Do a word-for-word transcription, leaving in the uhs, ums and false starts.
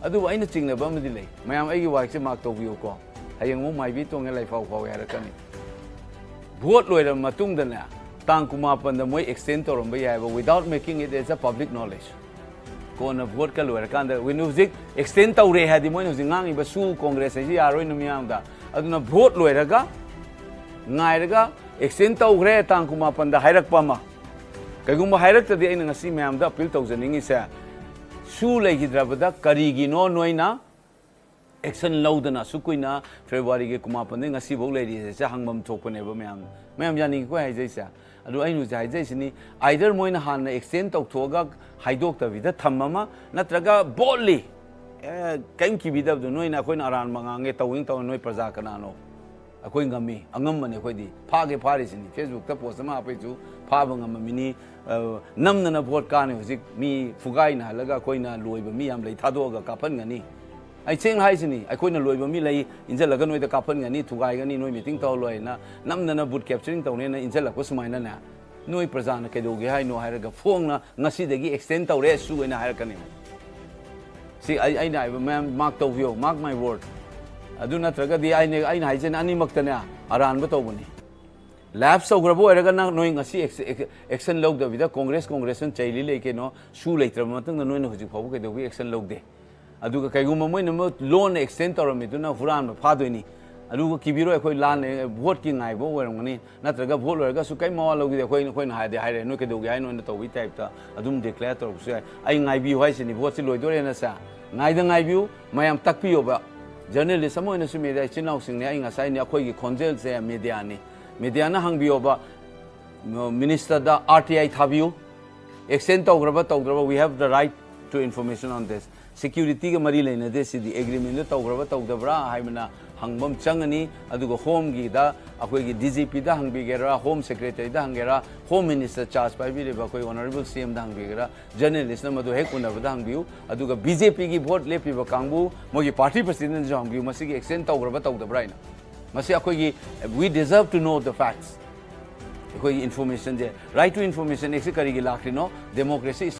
ꯑꯗꯨꯕꯨ ꯑꯩꯅ ꯆꯤꯡꯅꯕ ꯑꯃꯗꯤ ꯂꯩ꯫ ꯃꯌꯥꯝ ꯑꯩꯒꯤ ꯋꯥꯍꯩꯁꯦ ꯃꯥꯔꯛ ꯇꯧꯕꯤꯌꯨꯀꯣ꯫ ꯍꯌꯦꯡ ꯑꯃꯨꯛ ꯃꯥꯏꯕꯤ ꯇꯣꯡꯉꯦ ꯂꯩꯐꯥꯎ ꯐꯥꯎꯋꯦ ꯍꯥꯏꯔꯛꯀꯅꯤ꯫ ꯚꯣꯠ ꯂꯣꯏꯔꯕ ꯃꯇꯨꯡꯗꯅꯦ, ꯇꯥꯡ ꯀꯨꯟꯃꯥꯄꯟꯗ ꯃꯣꯏ ꯑꯦꯛꯁꯇꯦꯟ ꯇꯧꯔꯝꯕ ꯌꯥꯏꯕ, without making it as a public knowledge꯫ ꯀꯣꯟꯅ ꯚꯣꯠꯀ ꯂꯣꯏꯔꯀꯥꯟꯗ, when ꯍꯧꯖꯤꯛ ꯑꯦꯛꯁꯇꯦꯟ ꯇꯧꯔꯦ ꯍꯥꯏꯗꯤ ꯃꯣꯏꯅ ꯍꯧꯖꯤꯛ ꯉꯥꯡꯉꯤꯕ ꯁꯨ ꯀꯣꯡꯒ꯭ꯔꯦꯁ ꯍꯥꯏꯁꯤ ꯌꯥꯔꯣꯏꯅ ꯃꯤꯌꯥꯝꯗ꯫ ꯑꯗꯨꯅ ꯚꯣꯠ ꯂꯣꯏꯔꯒ ꯉꯥꯏꯔꯒ ꯑꯦꯛꯁꯇꯦꯟ ꯇꯧꯈ꯭ꯔꯦ ꯇꯥꯡ ꯀꯨꯟꯃꯥꯄꯟꯗ ꯍꯥꯏꯔꯛꯄ ꯑꯃ꯫ ꯀꯩꯒꯨꯝꯕ ꯍꯥꯏꯔꯛꯇꯗꯤ ꯑꯩꯅ ꯉꯁꯤ ꯃꯌꯥꯝꯗ ꯑꯄꯤꯜ ꯇꯧꯖꯅꯤꯡꯉꯤꯁꯦ, ꯁꯨ ꯂꯩꯈꯤꯗ꯭ꯔꯕꯗ ꯀꯔꯤꯒꯤꯅꯣ ꯅꯣꯏꯅ ꯑꯦꯛꯁꯟ ꯂꯧꯗꯅ ꯑꯁꯨꯛ ꯀꯨꯏꯅ ꯐꯦꯕ꯭ꯔꯨꯋꯥꯔꯤꯒꯤ ꯀꯨꯟꯃꯥꯄꯟꯗꯒꯤ ꯉꯁꯤꯐꯥꯎ ꯂꯩꯔꯤꯁꯦ ꯍꯪꯐꯝ ꯊꯣꯛꯄꯅꯦꯕ ꯃꯌꯥꯝ꯫ ꯃꯌꯥꯝ ꯌꯥꯅꯤꯡꯉꯤꯀꯣ ꯍꯥꯏꯖꯩꯁꯦ꯫ ꯑꯗꯨ ꯑꯩꯅ ꯍꯧꯖꯤꯛ ꯍꯥꯏꯖꯩꯁꯤꯅꯤ, either ꯃꯣꯏꯅ ꯍꯥꯟꯅ ꯑꯦꯛꯁꯇꯦꯟ ꯇꯧꯊꯣꯛꯑꯒ ꯍꯥꯏꯗꯣꯛꯇꯕꯤꯗ ꯊꯝꯃꯃ, ꯅꯠꯇ꯭ꯔꯒ boldly, ꯑꯦ, ꯀꯔꯤꯝ ꯀꯤꯕꯤꯗꯕꯗꯣ, ꯅꯣꯏꯅ ꯑꯩꯈꯣꯏꯅ ꯑꯔꯥꯟꯕ ꯉꯥꯡꯉꯦ, ꯇꯧꯅꯤꯡ ꯇꯧꯅ, ꯅꯣꯏ ꯄ꯭ꯔꯖꯥ ꯀꯅꯥꯅꯣ? ꯑꯩꯈꯣꯏ ꯉꯝꯃꯤ, ꯑꯉꯝꯕꯅꯤ ꯑꯩꯈꯣꯏꯗꯤ꯫ ꯐꯥꯒꯦ ꯐꯥꯔꯤꯁꯤꯅꯤ, Facebook ꯇ post ꯑꯃ ꯍꯥꯞꯄꯩꯁꯨ ꯐꯥꯕ ꯉꯝꯃꯝꯃꯤꯅꯤ꯫ ꯑ, ꯅꯝꯗꯅ ꯚꯣꯠ ꯀꯥꯅꯤ ꯍꯧꯖꯤꯛ꯫ ꯃꯤ ꯐꯨꯒꯥꯏꯅꯍꯜꯂꯒ ꯑꯩꯈꯣꯏꯅ ꯂꯣꯏꯕ ꯃꯤ ꯌꯥꯝ ꯂꯩ, ꯊꯥꯗꯣꯛꯑꯒ ꯀꯥꯞꯍꯟꯒꯅꯤ꯫ ꯑꯩ ꯁꯦꯡꯅ ꯍꯥꯏꯁꯤꯅꯤ, ꯑꯩꯈꯣꯏꯅ ꯂꯣꯏꯕ ꯃꯤ ꯂꯩ, ꯏꯟꯁꯤꯜꯂꯒ ꯅꯣꯏꯗ ꯀꯥꯞꯍꯟꯒꯅꯤ, ꯊꯨꯒꯥꯏꯒꯅꯤ, ꯅꯣꯏ meeting ꯇꯧꯍꯜꯂꯣꯏꯅ ꯅꯝꯗꯅ booth capturing ꯇꯧꯅꯦꯅ ꯏꯟꯁꯤꯜꯂꯛꯄ ꯁꯨꯃꯥꯏꯅꯅꯦ, ꯅꯣꯏ ꯄ꯭ꯔꯖꯥꯅ ꯀꯩꯗꯧꯒꯦ ꯍꯥꯏꯅꯣ ꯍꯥꯏꯔꯒ ꯐꯣꯡꯅ ꯉꯁꯤꯗꯒꯤ extend ꯇꯧꯔꯦ ꯁꯨ ꯑꯣꯏꯅ ꯍꯥꯏꯔꯛꯀꯅꯦꯕ꯫ ꯁꯤ ꯑꯩ, ꯑꯩꯅ ꯍꯥꯏꯕ ꯃꯌꯥꯝ mark ꯇꯧꯕꯤꯌꯣ, mark my word꯫ ꯑꯗꯨ ꯅꯠꯇ꯭ꯔꯒꯗꯤ ꯑꯩꯅ, ꯑꯩꯅ ꯍꯥꯏꯖꯅ ꯑꯅꯤꯃꯛꯇꯅꯦ ꯑꯔꯥꯟꯕ ꯇꯧꯕꯅꯤ꯫ Lapse ꯇꯧꯈ꯭ꯔꯕ ꯑꯣꯏꯔꯒꯅ ꯅꯣꯏ ꯉꯁꯤ action ꯂꯧꯗꯕꯤꯗ ꯀꯣꯡꯒ꯭ꯔꯦꯁ, ꯀꯣꯡꯒ꯭ꯔꯦꯁꯅ ꯆꯩꯂꯤ ꯂꯩ ꯀꯩꯅꯣ, ꯁꯨ ꯂꯩꯇ꯭ꯔꯕ ꯃꯇꯨꯡꯗ ꯅꯣꯏꯅ ꯍꯧꯖꯤꯛ ꯐꯥꯎꯕ ꯀꯩꯗꯧꯕꯒꯤ action ꯂꯧꯗꯦ? ꯑꯗꯨꯒ ꯀꯩꯒꯨꯝꯕ ꯃꯣꯏꯅ ꯑꯃ ꯂꯣꯟꯅ extend ꯇꯧꯔꯝꯃꯤꯗꯨꯅ ꯍꯨꯔꯥꯟꯕ ꯐꯥꯗꯣꯏꯅꯤ꯫ ꯑꯗꯨꯒ ꯀꯤꯕꯤꯔꯣꯏ, ꯑꯩꯈꯣꯏ ꯂꯥꯟꯅ ꯚꯣꯠꯀꯤ ꯉꯥꯏꯕ ꯑꯣꯏꯔꯝꯒꯅꯤ, ꯅꯠꯇ꯭ꯔꯒ ꯚꯣꯠ ꯂꯣꯏꯔꯒꯁꯨ ꯀꯔꯤꯝ ꯃꯋꯥ ꯂꯧꯈꯤꯗꯦ꯫ ꯑꯩꯈꯣꯏ, ꯑꯩꯈꯣꯏꯅ ꯍꯥꯏꯔꯗꯤ ꯍꯥꯏꯔꯦ, ꯅꯣꯏ ꯀꯩꯗꯧꯒꯦ ꯍꯥꯏꯅꯣ ꯑꯣꯏꯅ ꯇꯧꯕꯒꯤ type ꯇ ꯑꯗꯨꯝ declare ꯇꯧꯔꯛꯄꯁꯨ ꯌꯥꯏ꯫ ꯑꯩ ꯉꯥꯏꯕꯤꯌꯨ ꯍꯥꯏꯁꯤꯅꯤ, ꯚꯣꯠꯁꯤ ꯂꯣꯏꯗꯣꯔꯦꯅ ꯁꯦ꯫ ꯉꯥꯏꯗ ꯉꯥꯏꯕꯤꯌꯨ, ꯃꯌꯥꯝ ꯇꯥꯛꯄꯤꯌꯣꯕ꯫ Journalist ꯑꯃ ꯑꯣꯏꯅꯁꯨ media ꯏꯆꯤꯟ ꯏꯅꯥꯎꯁꯤꯡꯅꯦ, ꯑꯩ ꯉꯁꯥꯏꯅꯦ ꯑꯩꯈꯣꯏꯒꯤ ꯈꯣꯟꯖꯦꯜꯁꯦ media ꯅꯤ꯫ Media ꯅ ꯍꯪꯕꯤꯌꯣꯕ, minister the R T I ꯊꯥꯕꯤꯌꯨ꯫ Extend ꯇꯧꯈ꯭ꯔꯕ ꯇꯧꯗ꯭ꯔꯕ, we have the right to information on this꯫ Security ꯒ ꯃꯔꯤ ꯂꯩꯅꯗꯦ ꯁꯤꯗꯤ, agreement ꯗ ꯇꯧꯈ꯭ꯔꯕ ꯇꯧꯗꯕ꯭ꯔꯥ ꯍꯥꯏꯕꯅ ꯍꯪꯕ ꯑꯃ ꯆꯪꯉꯅꯤ꯫ ꯑꯗꯨꯒ Home ꯒꯤꯗ ꯑꯩꯈꯣꯏꯒꯤ D G P ꯗ ꯍꯪꯕꯤꯒꯦꯔꯥ, Home Secretary ꯗ ꯍꯪꯒꯦꯔꯥ, Home Minister charge ꯄꯥꯏꯕꯤꯔꯤꯕ ꯑꯩꯈꯣꯏ honourable C M ꯗ ꯍꯪꯕꯤꯒꯦꯔꯥ, journalist ꯅ ꯃꯗꯨ ꯍꯦꯛ ꯎꯅꯕꯗ ꯍꯪꯕꯤꯌꯨ꯫ ꯑꯗꯨꯒ B J P ꯒꯤ vote ꯂꯦꯞꯄꯤꯕ ꯀꯥꯡꯕꯨ, ꯃꯣꯏꯒꯤ party president ꯁꯨ ꯍꯪꯕꯤꯌꯨ, ꯃꯁꯤꯒꯤ extend ꯇꯧꯈ꯭ꯔꯕ ꯇꯧꯗꯕ꯭ꯔꯥ ꯍꯥꯏꯅ꯫ ꯃꯁꯤ ꯑꯩꯈꯣꯏꯒꯤ, we deserve to know the facts꯫ ꯑꯩꯈꯣꯏꯒꯤ information say, Right to Information Act ꯁꯤ ꯀꯔꯤꯒꯤ ꯂꯥꯛꯈ꯭ꯔꯤꯅꯣ? Democracy is